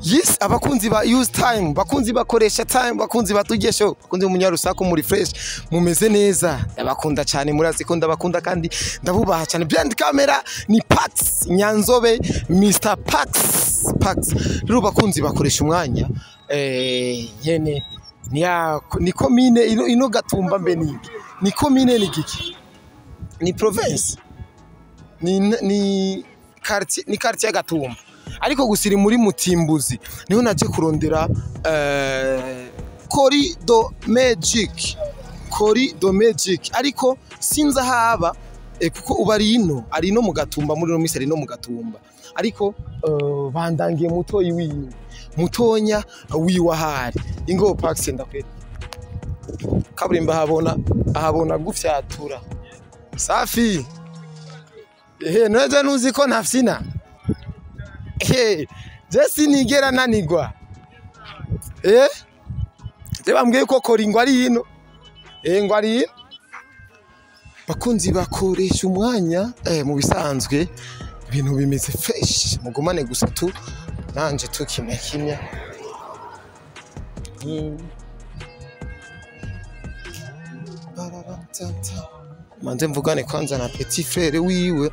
Yes, abakunzi ba use time, bakunzi bakoresha time, bakunzi batugesho, bakunzi umunyarusaku muri fresh, mumeze neza. Ndabakunda cyane, murazi ko ndabakunda kandi ndabubaha cyane. Behind camera ni Pax Nyanzobe, Mr Pax Pax. Rero bakunzi bakoresha umwanya, nyene ni ya ni commune ino Gatumba mbe niki. Ni commune ni giki? Ni province. Ni quartier, ni quartier ya Gatumba. Ariko gusiri muri Mutimbuzi niho naje kurondera Corridor Magic, Corridor Magic, ariko sinza haba kuko uba ari ino, ari ino mu Gatumba, muri no misi ari ino mu Gatumba, ariko bandangiye mutoyi wiwe mutonya wiwahari ingo Pax ndakwera kaburimbo ahabona, ahabona gufyatura safi. Ehe, neza nuzi ko ntafsina. Hey, je sinigera nanigwa. Je bambwiye ko Kori ngo ari ino. Ngo ari ino. Bakunzi bakoresha umwanya, mu bisanzwe ibintu bimeze fresh, mugumane gusa tu nanje tukimya kimya. Manze mvugane kwanza na petit frère wiwe,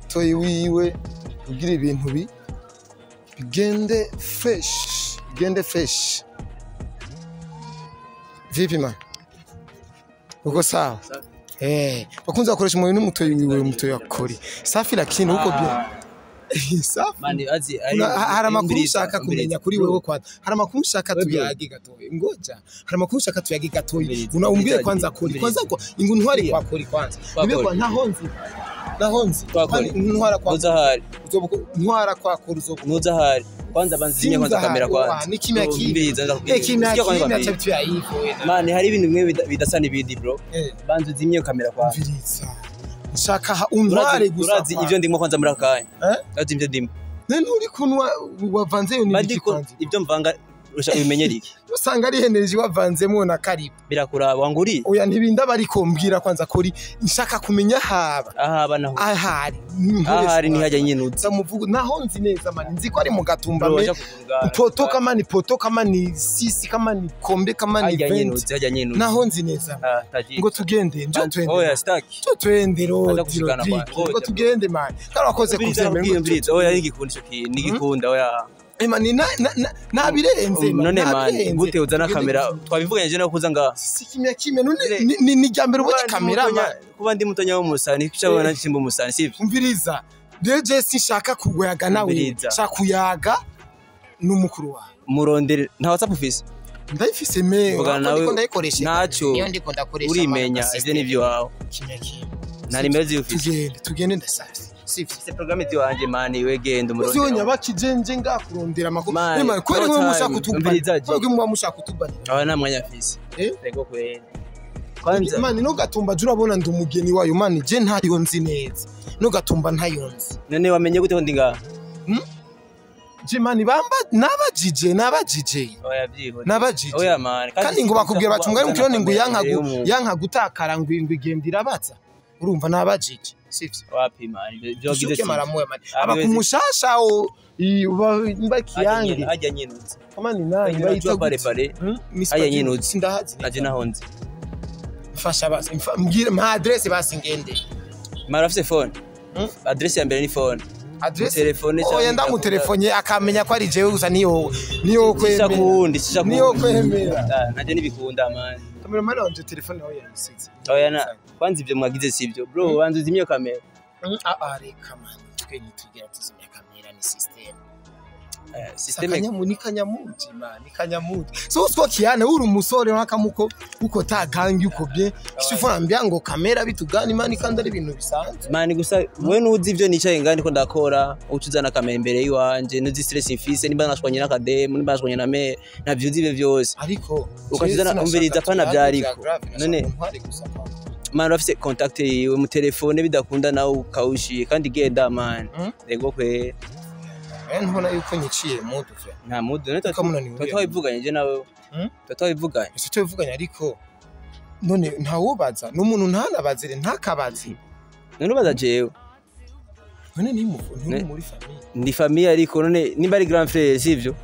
toyi wiwe, kugira ibintu bigende fresh, bigende fresh. Vipi man? Uko sawa? Bakunze bakoresha umuntu n'umutoyi wiwe, umutoyi wa Kori. Safi lakini uko bien. Safi. Mani azi hari amakuru ushaka kumenya kuri wewe kwanza. Hari amakuru ushaka tuyage gatoyi. Ngoja. Hari amakuru ushaka tuyage gatoyi. Unaumbie kwanza Kori. Kwanza kwa ingu ntwari kwa Kori kwanza. Nibe kwa nahonzi. Nahonzi. Ntwara kwa. Uzahari. Ntwara kwa Kori uzobu. Uzahari. Kwanza banzimye kwanza kamera kwanza. Ni kimya kimya. Kimya kimya cyo yayifo. Mani hari ibintu bimwe bidasa n'ibindi bro. Banzu zimye kamera kwanza. Mviriza. Nshaka untware gusa. Urazi ivyo ndimo kwanza muri akanya. Urazi ivyo ndimo. None uri kunwa wavanzeyo ni kwanza. Ibyo mvanga ubimenye riki? Usanga ari energy wavanzemo na karibu. Birakuraba wanguri? Oya ntibinda bariko mbwira kwanza Kori nshaka kumenya haba. Ahaba naho. Ahari. Ahari ni hajya nyine uzi. Ndamuvuga naho nzi neza mani nzi ko ari mu Gatumba me. Poto kama ni poto kama ni sisi kama ni kombe kama ni vent. Hajya nyine uzi. Naho nzi neza. Ngo tugende njo twende. Oya stack. Njo twende ro. Ngo tugende mani. Karakoze kuvyemera. Oya nigikunda ico kintu nigikunda oya. Ema ni nabirenze none man gute uzana kamera twabivuganye no kuza nga si kimya kimya none ni ryambere ubonye kamera man kuba ndi mutonya w'umusani cyabona nshimba umusani sivyo umviriza rero sinshaka kuguyaga nawe nshaka kuyaga n'umukuru wawe murondere nta WhatsApp ufise ndayifise me ndiko ndayikoresha naco iyo ndiko ndakoresha urimenya ivyo nivyo wawe kimya kimya nta nimero zifise tugende ndasavye sivyo se programme ziwanje mani wegenda umurondera uzonya bakijenje ngakurondera makuru mani kweri mwe mushaka kutubanira kweri mwe mushaka kutubanira aho nta mwanya afise rego kweri kwanza mani no Gatumba je urabona ndi umugeni wayo mani je ntayo nzi neza no Gatumba ntayo nzi none wamenye gute ko ndi ngaha je mani bamba nabajije oya byiho nabajije oya mani kandi ngo bakubwira bati umwari mukironi ngo yanka gutakara ngo ingwe irabatsa urumva nabajije sivyo wapi mani byo gize maramoya mani abakumushasha o mbakiyange hajya nyine uzi kama ni nani bayita pare pare hajya nyine uzi ndahazi naje nahonze mfasha basi mbwira ma adresse basi ngende mara afise phone adresse ya mbere ni phone adresse telefone cyangwa oya ndamutelefonye akamenya ko ari jewe gusa niyo kwemera kundi sisha niyo kwemera naje nibikunda mani kamera mani wanje telefone yawe yayisize oya na kwanza ivyo mwagize sivyo bro banzu zimye kamera reka mani twe nitugera tuzimya kamera ni system system ni kanyamuji mani kanyamuji so siko kiane uri umusore wakamuko uko tagangi uko bien kishifuna mbya ngo kamera bitugani mani kandi ari ibintu bisanzwe mani gusa wewe nuzi ivyo nicaye ngani ko ndakora ucuzana kamera imbere yiwanje nuzi stress mfise nimba nashwanye n'akademu nimba nashwanye na me navyo uzi ivyo vyose ariko ukacuzana umviriza pana vyariko none mani urafise contact yiwe mu telefone bidakunda nawe ukawushiye kandi genda mani rego kwe ntubona yuko nyiciye mudu vya nta mudu none twabivuganye je nawe twabivuganye ese twabivuganye ariko none ntawubaza n'umuntu ntanabazire ntakabazi none ubaza jewe None ni muri famille. Ndi famille ariko none nimba ari grand frère sivyo?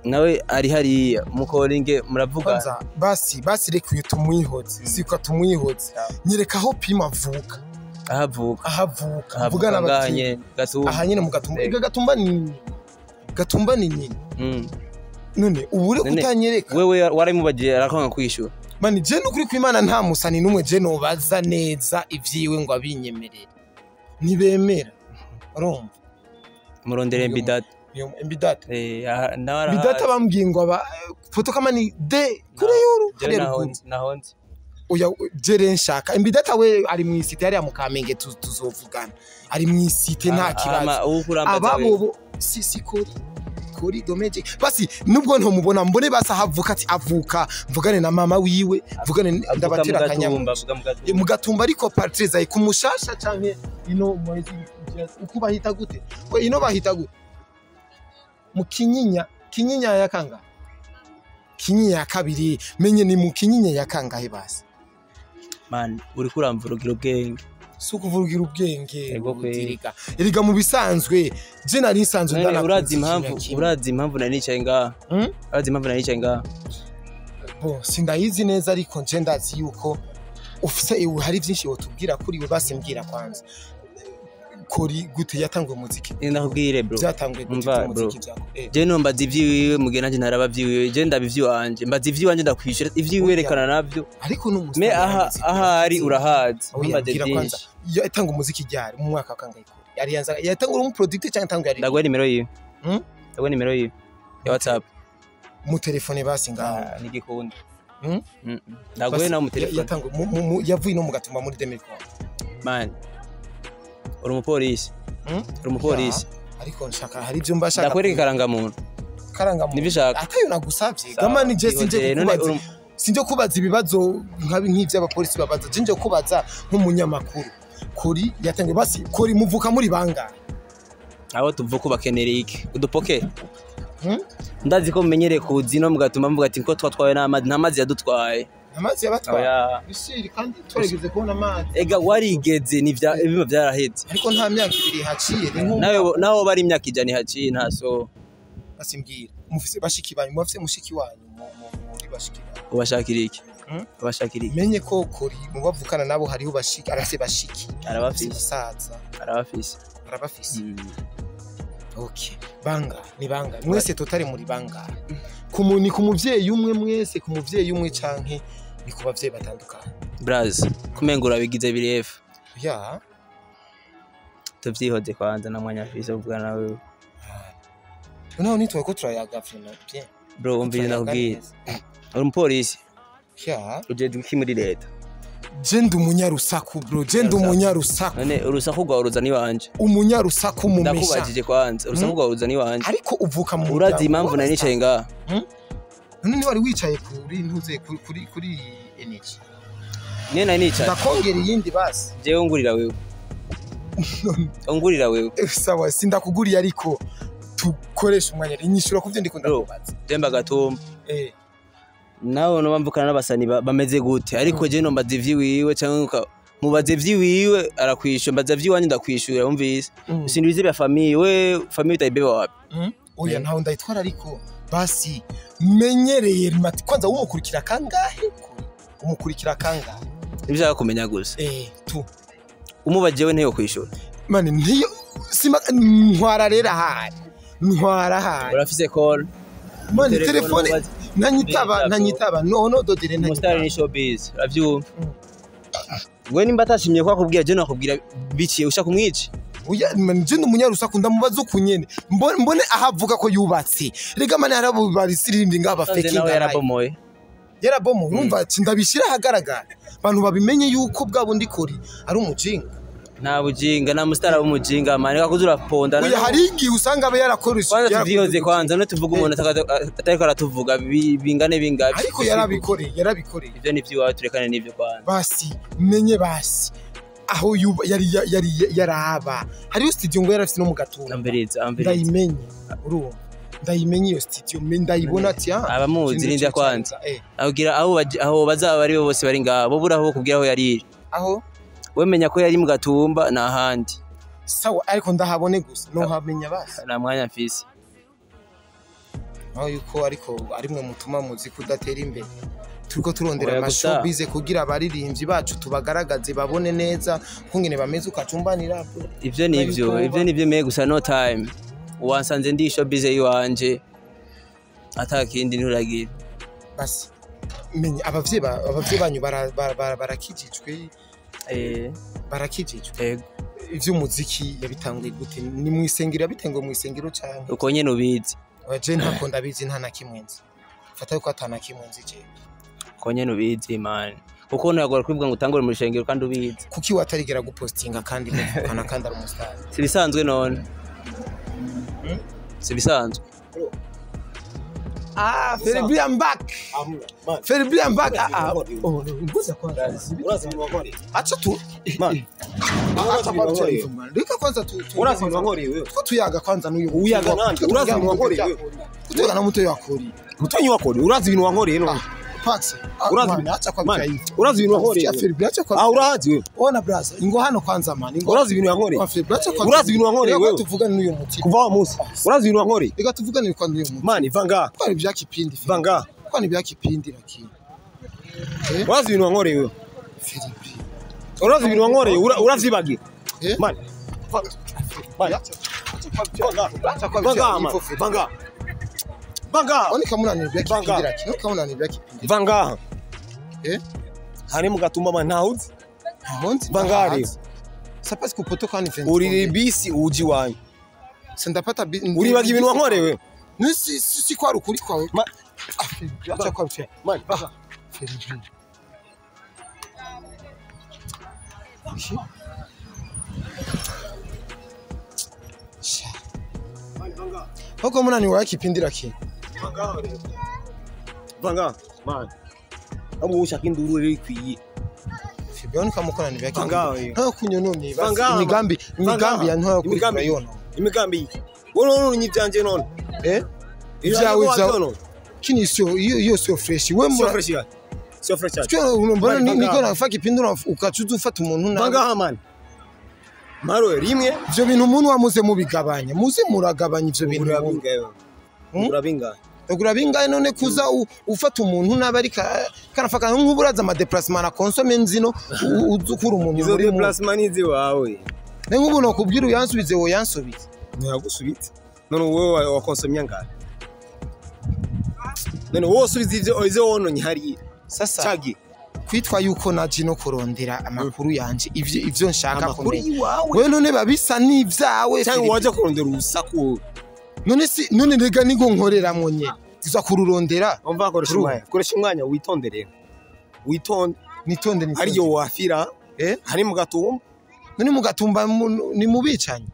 Nawe ari hariya mukoringe muravuga. Basi reka uyu tumwihoze. Siko tumwihoze. Nyereka aho Pima avuka. Ahavuka. Vuga n'abati. Aha nyene mu Gatumba. Gatumba ni nyine. None ubure kutanyereka. Wewe waramubagiye arakwanga kwishura. Mani je nukuri kwimana nta musani numwe je nobaza neza ivyiwe ngo abinyemerere. Nibemera. Urumva. Murondere Mbidata. Mbidata. Mbidata bambwiye ngo aba foto kama ni de kure yuru. Nahonze. Oya jere nshaka. Mbidata we ari mu isite yari mu Kamenge tuzovugana. Ari mu isite nta kibazo. Ababo si kori domeje. Basi nubwo ntomubona mbone basa havuka ati avuka mvugane na mama wiwe mvugane ndabatera akanyama mu Gatumba ariko Patrice kumushasha canke ino mwezi uko bahita gute we ino bahita gute mu Kinyinya ya kanga Kinyinya ya kabiri menye ni mu Kinyinya ya kangahe basi man uri kuramvurugira ubwenge sukuvurugira ubwenge erega mu bisanzwe je nari nsanzwe ndana urazi impamvu nari nicaye ngaha urazi impamvu nari nicaye ngaha bo sindayizi neza ariko nje ndazi yuko ufise hari byinshi wotubwira kuri we basi mbwira kwanza kori gute yatanguye umuziki ndakubwire bro byatanguye gute umuziki byako je no mbaza ivyiwiwe mugena nje ntaraba vyiwiwe je ndabivyiwanje mbaza ivyiwanje ndakwishura ivyiwe rekana navyo ariko no me aha ari urahazi mbaza byinshi yatanga umuziki ryari mu mwaka kangahe kuri yari yanza yatangura mu product cyangwa yatangura ari ndagwa nimero yiwe ndagwa nimero yiwe ya WhatsApp mu telefone basi ngaho nigikunda ndagwe na mu telefone yatanga yavuye no mu Gatumba muri 2000 man uri umupolisi uri umupolisi ariko nshaka hari ibyo mbashaka ndakwereka karangamuntu nibishaka atayo nagusavye gama ni je sinje kukubaza sinje kubaza ibibazo nkabi nk'ivy'abapolisi babaza je nje kubaza nk'umunyamakuru kuri yatangiye basi kuri muvuka muri bangahe abo tuvuka bakenereye iki udupoke ndazi ko mumenyereye kuzi no mugatuma mvuga ati ko twatwaye n'amazi nta mazi yadutwaye amazi yabatwaye bisiri kandi twarigeze kubona amazi ega warigeze ni bya ibima byaraheze ariko nta myaka ibiri haciye nawe bari imyaka 100 haciye nta so basimbwira mufise bashiki banyu mufise mushiki wanyu muri bashiki banyu ubashakira iki ubashakira iki menye ko kori mu bavukana nabo hariho bashiki arase bashiki arabafise saza arabafise okay banga ni banga mwese totari muri banga kumuni ku muvyeyi umwe mwese ku muvyeyi umwe canke ni ku bavyeyi batandukanye braz kumengura bigize birefu ya tuvyihoze kwanza na mwanya afise kuvugana nawe naho nitwe ko turayaga vraiment bien bro umvire nakubwira uri umupolisi ya ujejwe iki muri leta je ndi umunyarusaku bro je ndi umunyarusaku none urusaku rwawe ruza ni wanje umunyarusaku mumesha ndakubajije kwanza urusaku rwawe ruza ni wanje ariko uvuka mu urazi impamvu nari nicaye ngaha none ni wari wicaye kuri ntuze kuri energy niyo nari nicaye ndakongera iyindi basi jewe ngurira wewe ungurira wewe sawa sindakuguriye ariko tukoresha umwanya inyishura kuvyo ndikunda kubaza Demba Gatumba nawe no bamvukana n'abasani bameze gute ariko je no mbaza ivyiwiwe cyangwa mubaze ivyiwiwe arakwishura mbaza ivyiwanje ndakwishura umvise sindibize bya famille we famille utayibeba wapi oya ntaho ndayitwara ariko basi menyereye mati kwanza umukurikira kangahe umukurikira kangahe nibyo kumenya gusa tu umubaje we ntiyo kwishura mani ntiyo sima ntwara rera hari ntwara hari urafise call mani telefone nanyitaba no dodire nanyitaba mustari ni showbiz uravyumva we nimba atashimye ko akubwira je nakubwira biciye ushaka kumwica oya mani je n'umunyarusaku ndamubaza ukunyene mbone ahavuga ko yubatse rega mani harabo barisirimbye ngaba faking nawe yarabomoye yarabomoye urumva ndabishira ahagaragara abantu babimenye yuko bwa bundi kori ari umujinga nta bujinga nta mustari w'umujinga mani kakuzura ponda oya hari igihe usanga aba yarakoresha kwanza tuvyihoze kwanza no tuvuga umuntu atariko aratuvuga bingane bingabe ariko yarabikoreye ivyo ni vyiwawe turekane n'ivyo kwanza basi menye basi aho yari yaraba hariyo studio ngo yarafise no mu Gatumba ndayimenye urumva ndayimenye iyo studio ndayibona ati abamuzi n'ivyo kwanza agira aho bazaba bari bose bari ngaho bo buraho kubwira aho yari aho wemenya ko yari mu Gatumba na handi Sawa, ariko ndahabone gusa no hamenya basi. Nta mwanya mfise. Aho yuko ariko arimwe mutuma muziki udatera imbere. Turiko turondera Oya, gusa. amashowbiz kugira abaririmbyi bacu tubagaragaze babone neza kungene bameze, ukacumbanira. Ivyo nivyo, ivyo nivyo meye gusa no time. Wansanze ndi showbiz yiwanje. Ata kindi nturagira. Basi menye abavyeyi abavyeyi banyu barakijijwe? Eh. Barakijijwe? Ego. Ivy'umuziki yabitanguye gute? Ni mu isengero yabitanguye, mu isengero canke? Uko nyene ubizi. Oya, je ntako ndabizi, nta na kimwe nzi. Fata yuko ata na kimwe nzi je. Uko nyene ubizi man. Kuko ntagora kwivuga ngo utangure mu rushengero kandi ubizi. Kuki watarigera gupostinga kandi muvukana kandi ari umustar? Si bisanzwe none. Si bisanzwe. Ah, Feribri, I'm back. Feribri, I'm back. Ah, ah. Oh, ngoja kwanza. Urazi ibintu wankoreye? Acha tu. Man. Acha kwanza tu. Reka kwanza tu. Urazi ibintu wankoreye wewe? Two tuyaga kwanza n'uyu. Uyaga nande? Urazi ibintu wankoreye wewe? Tuyaga na muto yakori. Mutonyi wakore, urazi ibintu wankoreye none? Pax. Urazi Man, acha kwa Man, hivi. urazi ibintu wankoreye? Feribri, acha kwa. Ah, urazi wewe? Ona brother, ingo hano kwanza man. Ingo. Urazi ibintu wankoreye? Feribri, acha kwa. Urazi ibintu wankoreye Reka wewe? tuvugane n'uyu muti. Kuva wa munsi. Urazi ibintu wankoreye? Reka tuvugane kwa n'uyu muti. Man, iva ngaha. Kwa ibya kipindi. Va ngaha. Kwa ibya kipindi lakini. Urazi ibintu wankoreye wewe? Feribri. Urazi ibintu wankoreye? Uravyibagira. Eh? Man. Man. Acha kwa Va ngaha, man. Va ngaha. Va ngaha. Oni kamuna ni ibya Vanga. kipindi lakini. Oni kamuna ni ibya kipindi. Va ngaha. Eh? Hari mu gatumba man ntawuzi. Monti. Vanga rero. Ça passe ku poto kandi 20. Urira bisi uji wanyu. Sindapata Uribaga ibintu wankoreye wewe? Ni si si kwa rukuri kwawe. Ma- Ah, Feribri, acha kwa mche. Man, va ngaha. Feribri. Iki? Sha. Huko muna ni wa kipindi lakini. Va ngaha rero. Va ngaha. Man. Ahubwo ushaka induru rero ikwiye. Feribri, oni kamukona ni ibya kipindi. Vanga wewe. Ntayo kunyonone basi Vanga. imigambi imigambi ya ntayo kuri Imigambi. yono. Imigambi iki? Wowe none ivyanje none. Eh? Ivyawe Ivyawe none. Kini sio hiyo hiyo sio fresh. Wewe Sio mura fresh ya. Sio fresh ya. Sio unaona Vanga. niko nafaka kipindi ukacuza ufata umuntu nabi. Vanga man. Maro rimwe Ivyo bintu umuntu wamuze mubigabanya, muze muragabanya ivyo bintu. ugura bingahe? Ugura bingahe? Ugura bingahe none kuza ufata umuntu nabi ariko kanafaka nk'uburaza ama déplacement na consomme nzino uzukura umuntu Izo muri mu. déplacement nizi wawe. Ne nk'ubu nokubwira uyansubize wo yansubize. Ntiyagusubitse. None wowe wakonsomye angahe? None wowe usubiza ivyo ivyo wononye hariya. Sasa Cagi. kwitwa yuko naje no kurondera amakuru yanje ivyo ivyo nshaka Amakuru kumenya. iwawe. Wewe none babisa n'ivyawe. Cyangwa Philip. waje kurondera urusaku wowe. None si none rega nigo nkoreramwo nye. Tuza kururondera. Umva koresha Ru. umwanya. Koresha umwanya witondere. Witonde. Nitonde nitonde. Hariyo wafira. Eh? Hari mu gatumba. None mugatumba ni mubicanyi.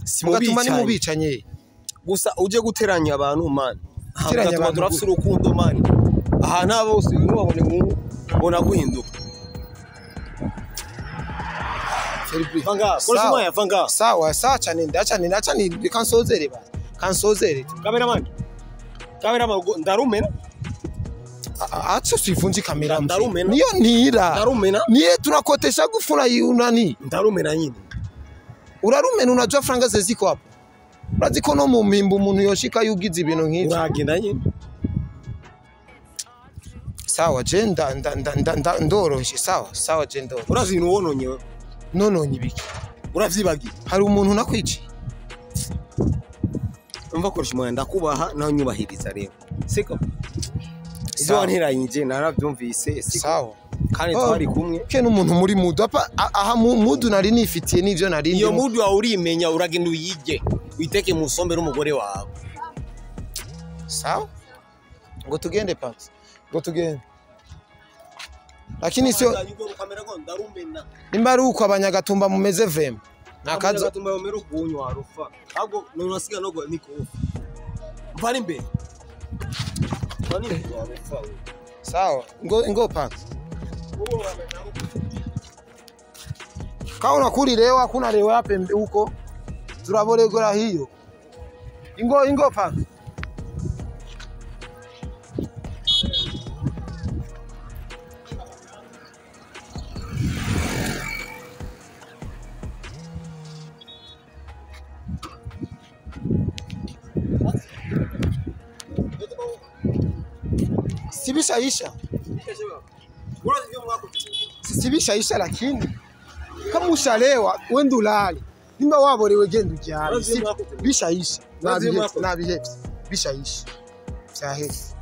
Si Mugatumba ni mubicanyi. mubicanyi. Gusa uje guteranya abantu man. Aha mu Guteranya gatumba abantu turafise urukundo man. Aha nta bose ntubabone nk'ubu ubona guhinduka. Feribri. Vanga, koresha Sawa. umwanya vanga. Sawa, sawa cyane ndacane ndacane kansozere ba. Kansozere. Cameraman. Cameraman ndarumena. Acha usifunji kamera mzee. Ndarumena. Niyo nira. Ndarumena. Niye tunakotesha gufuna unani. Ndarumena nyine. Urarumena unajua franga zeziko hapo. Urazi ko no mu mpimba umuntu yoshika yugize ibintu nk'ivyo. Uragenda nyine. Sawa je nda nda nda nda nda ndoroshe sawa sawa je ndoroshe. Urazi ibintu wononye wewe. Nononye ibiki. Uravyibagiye. Hari umuntu nakwici. Umva koresha umwanya ndakubaha nawe nyubahiriza rero. Siko. Ibyo Sawa. wanteranyije narabyumvise siko. Sawa. Kandi Oh. twari kumwe. Ke n'umuntu muri mudu apa aha mudu nari nifitiye n'ivyo nari Iyo ndimo. mudu wawe urimenya uragenda uyige. Witeke mu sombe n'umugore wawe. Sawa? Ngo tugende Pax. Ngo tugende. Lakini sio nimba ari uko abanyagatumba mumeze vema. Nakazo Gatumba yomera kunywa rufa. Ahubwo none urasiga no niko. Mvana imbere. Mvana imbere wa rufa. Sawa. Ngo ngo Pax. Kama unakuri leo hakuna leo yape huko. Turaboregora hiyo. Ingo ingo Pax. Sibishaisha. Urazi ibyo mwakoze. Sibishaisha, lakini kama ushalewa wenda ulale, nimba waborewe genda uryame. Urazi ibyo mwakoze. Bishaisha. Urazi ibyo Nabihevye, mwakoze. nabihevye, bishaisha, vyaheze.